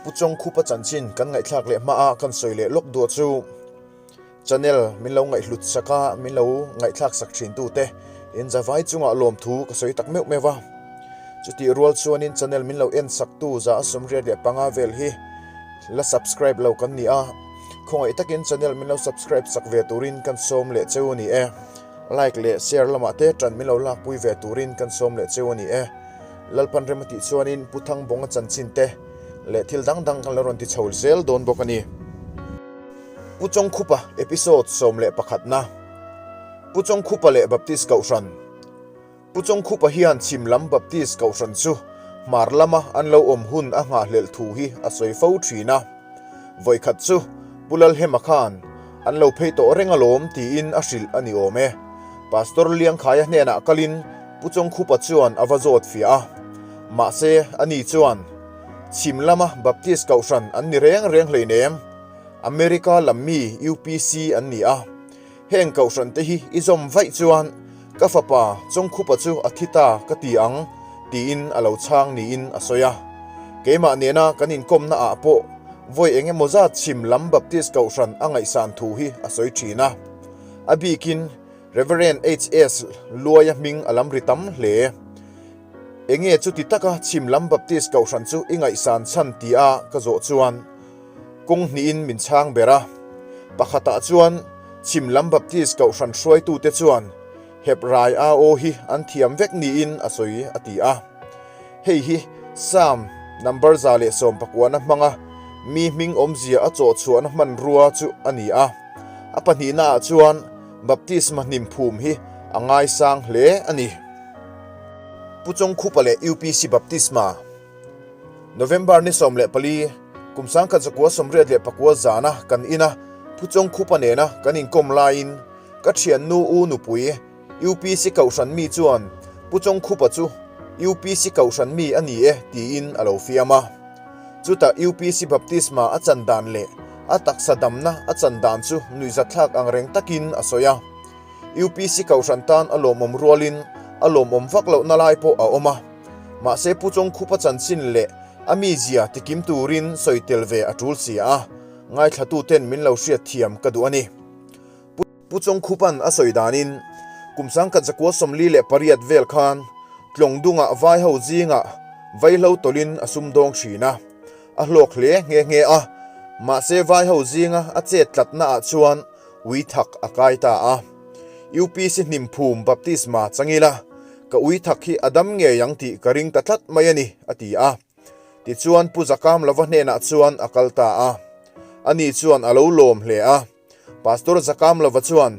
Pu Chawngkhupa chanchin kan ngaihthlak leh hma a kan sawi leh lawk duah chu channel min lo ngaihhlut sak a, min lo ngaihthlak sak thin tu te in zavai chungah lawmthu ka sawi tak meuh meuh a. Chutih rual chuanin channel min lo en sak tu za a 85 vel hi la subscribe lo kan ni a, khawngaih takin channel min lo subscribe sak ve turin kan sawm leh cheu a ni e. Like leh share lamah te tan min lo lakpui ve turin kan sawm leh cheu a ni e. Lalpan rem a tih chuanin Pu Thangbawnga chanchin te leh thil dang dang kan lo rawn ti chho zel dawn bawk a ni. Pu Chawngkhupa Episode 11 na Pu Chawngkhupa leh Baptist Kohhran Pu Chawngkhupa hian chhim lam Baptist Kohhran chu hmar lama an lo awm hun a nghahhlelh thu hi a sawi fo thin a. Vawikhat chu Pu Lalhema khan an lo phei tawh reng alawm tiin a hrilh a ni awm e. Pastor Liangkhaia hnenah kalin Pu Chawngkhupa chuan a va zawt fiah a. Mahse, ani chuan, Chhim lama Baptist Kohhran an ni reng reng hleinem. America lam mi UPC an ni a. Heng Kohhran te hi i zawm vaih chuan ka fapa Chawngkhupa chu a thi ta ka ti ang, tiin a lo chhang niin a sawi a. Keimah nena kan inkawmna ah pawh vawi eng emaw zat chhim lam Baptist Kohhran a ngaihsan thu hi a sawi thin a. A bikin Rev. HS Luaia hming a lam ri tam hle. Enge chuti taka chhim lam Baptist Kohhran chu i ngaihsan chhan tia ka zawh chuan kawng hnihin min chhang ber a. Pakhatah chuan chhim lam Baptist Kohhran hruaitute chuan Hebrai AO hi an thiam vek niin a sawi a ti a. Hei hi Psalm number 119 hmanga mi hming awmzia a chawhchhuahna hmanrua chu a ni a. A pahnihnaah chuan Baptisma hnim phum hi a ngaisang hle a ni. Pu Chawngkhupa leh UPC Baptisma November ni 14, kum 1989 zana kan ina Pu Chawngkhupa nena kan inkawm laiin ka thiannu u nupui UPC Kohhran mi chuan Pu Chawngkhupa chu UPC Kohhran mi a ni e tiin a lo fiam a. Chutah UPC Baptisma a chan dan leh a taksa damna a chan dan chu nuihzatthlak ang reng takin a sawi a. UPC Kohhran tan a lawmawm rualin a lawmawm vak lohna lai pawh a awm a. Mahse Pu Chawngkhupa chanchin leh a mizia tikim turin sawi tel ve a tul si a, ngaithlatuten min lo hriatthiam ka duh a ni. Pu Chawngkhupa'n a sawi danin, kum 1948 vel khan Tlawng dungah vai ho zingah vaihlo tawlhin a sumdawng thin a, a hlawk hle nghe nghe a, mahse vai ho zinga a chet tlatnaah chuan ui thak a kai ta a. UPC Hnimphum Baptisma changila ka ui thak hi a dam ngei ang tih ka ring ta tlat mai a ni, a ti a. Tichuan Pu Zakamlova hnenah chuan a kal ta a. Ani chuan a lo lawm hle a. Pastor Zakamlova chuan,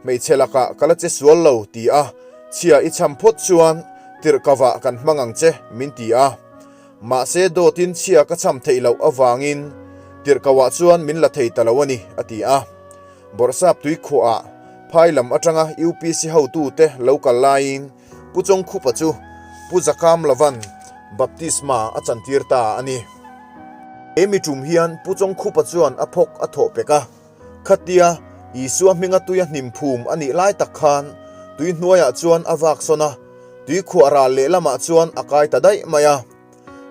Hmeichhe lakah ka la che sual lo, ti a, chhia i cham phawt chuan tirhkavah kan hmang ang che, min ti a. Mahse dawtin chhia ka cham theih loh avangin tirhkoah chuan min la thei ta lo a ni, a ti a. Bawrhsap tuikhuahah phai lam atanga UPC hotute lo kal laiin Pu Chawngkhupa chu Pu Zakamlova'n baptisma a chantir ta a ni. He mi tum hian Pu Chawngkhupa chuan a phawk a thawh pek a, khatia Isua hminga tuia hnim phum a nih lai tak khan tui hnuaiah chuan a vak sawn a, tuikhuah ral lehlamah chuan a kai ta daih mai a.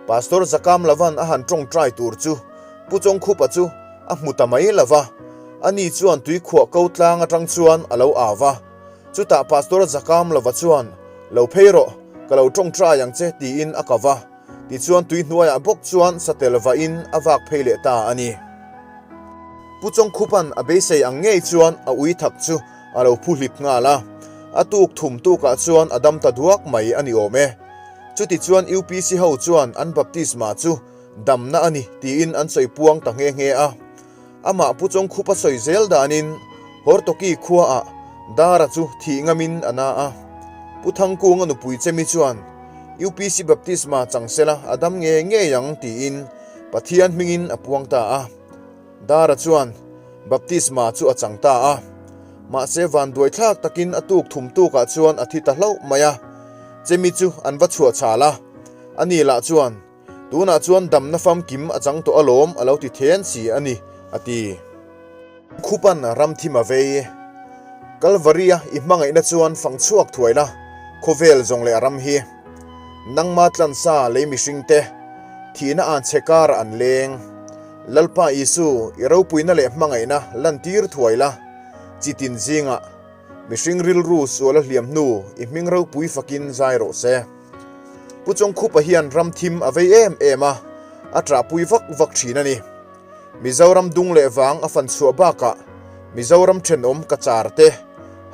Pastor Zakamlova'n a han tawngtai tur chu Pu Chawngkhupa chu a hmu ta mai lo va, ani chuan tuikhuah ko tlang atang chuan a lo au va. Chutah Pastor Zakamlova chuan, Lo phei rawh, ka lo tawngtai ang che tiin a kava. Tichuan tui hnuaiah bawk chuan satel vahin a vak phei leh ta a ni. Pu Chawngkhupa'n a beisei ang ngei chuan a ui thak chu a lo phu hlip nghal a, a tuk thum tukah chuan a dam ta duak mai a ni awm e. Chutichuan UPC ho chuan an baptisma chu damna a ni tiin an sawi puang ta nghe nghe a. Amah Pu Chawngkhupa sawi zel danin Hortoki khuaah Dara chu thih ngamin a na a. Pu Thangkunga nupui Chemi chuan UPC baptisma chang sela a dam ngei ngei ang tiin Pathian hmingin a puang ta a. Dara chuan baptisma chu a chang ta a. Mahse vanduai thlak takin a tuk thum tukah chuan a thi ta hlauh mai a. Chemi chu an va chhuah chhal a. Ani lah chuan Tunah chuan damna famkim a chang tawh alawm a lo ti then si a ni, a ti. Khupan ram thim a vei. Kalvaria i hmangaihna chuan fang chhuak thuai la, khawvel zawng leh ram hi. Nangma tlansa lei mihring te, Thihna an chhe karah an leng. Lalpa Isu, i ropuina leh hmangaihna lantir thuai la, chitin zingah mihring rilru sual a hliam hnu i hming ropui fakin zai rawh se. Pu Chawngkhupa hian ram thim a vei em em a, a ṭahpui vak vak ṭhin a ni. Mizoram dung leh vang a fan chhuah bakah Mizoram thenawm Cachar te,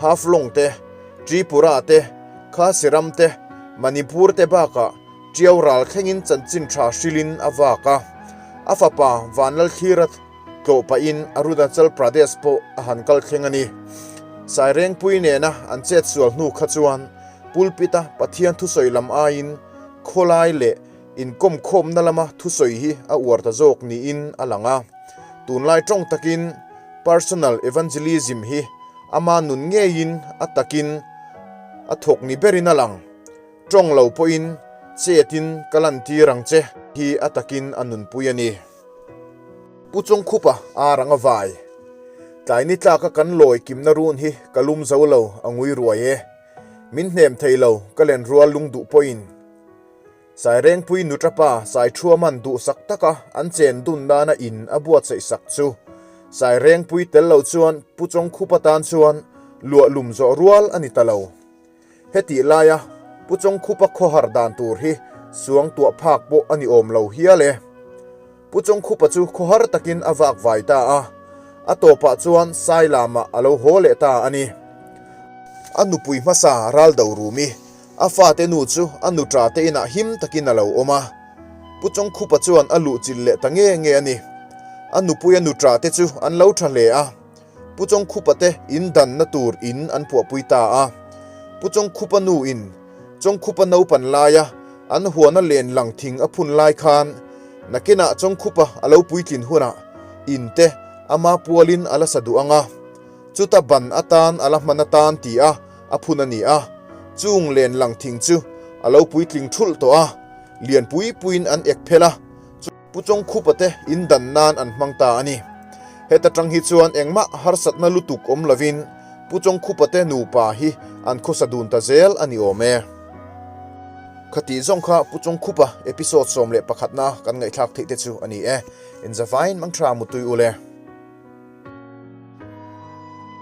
Haflong te, Tripura te, Khasi ram te, Manipur te bakah Tiau ral thlengin chanchin tha hrilin a vak a, a fapa Vanlalthlira tlawh pahin Arunachal Pradesh pawh a han kal thleng a ni. Sairengpui nena an chetsual hnu kha chuan pulpit-a Pathian thusawi lam aiin khawlai leh inkawmkhawmna lama thusawi hi a uar ta zawk niin a lang a. Tunlai tawng takin personal evangelism hi ama nun ngeiin a takin a thawk ni berin a lang. Tawng lo pawhin chetin ka lantir ang che hi a takin a nunpui a ni. Pu Chawngkhupa ar ang a vai. Tlai ni tlaka kan lawi kimna run hi ka lum zo lo a ngui ruai e. Min hnem thei lo ka len rual lung duh pawhin. Sairengpui nuṭapa Saithuaman duhsak taka an chen dun nana in a buatsaih sak chu Sairengpui tel lo chuan Pu Chawngkhupa tan chuan luah lum zawh rual a ni ta lo. Hetih laia Pu Chawngkhupa khawhar dan tur hi suang tuah phak pawh a ni awm lo hial e. Pu Chawngkhupa chu khawhar takin a vak vai ta a, a tawpah chuan Sailamah a lo haw leh ta a ni. A nupui hmasa Raldo Rumi, a fate nu chu a nuṭa te inah him takin a lo awm a. Pu Chawngkhupa chuan a luhchilh leh ta nge nge a ni. A nupuia nuṭa te chu an lo ṭha hle a. Pu Chawngkhupa te in danna tur in an puahpui ta a. Pu Chawngkhupa nu in Chawngkhupa naupan laia an huana len lang thing a phun lai khan nakinah Chawngkhupa a lo puitlin hunah in te ama pualin a la sa duh ang a, chuta ban atan a la hman atan ti a a phun a ni a. Chung len lang thing chu a lo puitling thulh tawh a, lian pui puiin an ek phel a. Pu Chawngkhupa te in dan nan an hmang ta a ni. Heta tang hi chuan engmah harsatna lutuk awm lovin Pu Chawngkhupa te nupa hi an khawsa dun ta zel a ni awm e. Khatih zawng kha Pu Chawngkhupa episode 11 na kan ngaihthlak theih te chu a ni e. Inzavain mangtha mutui ule.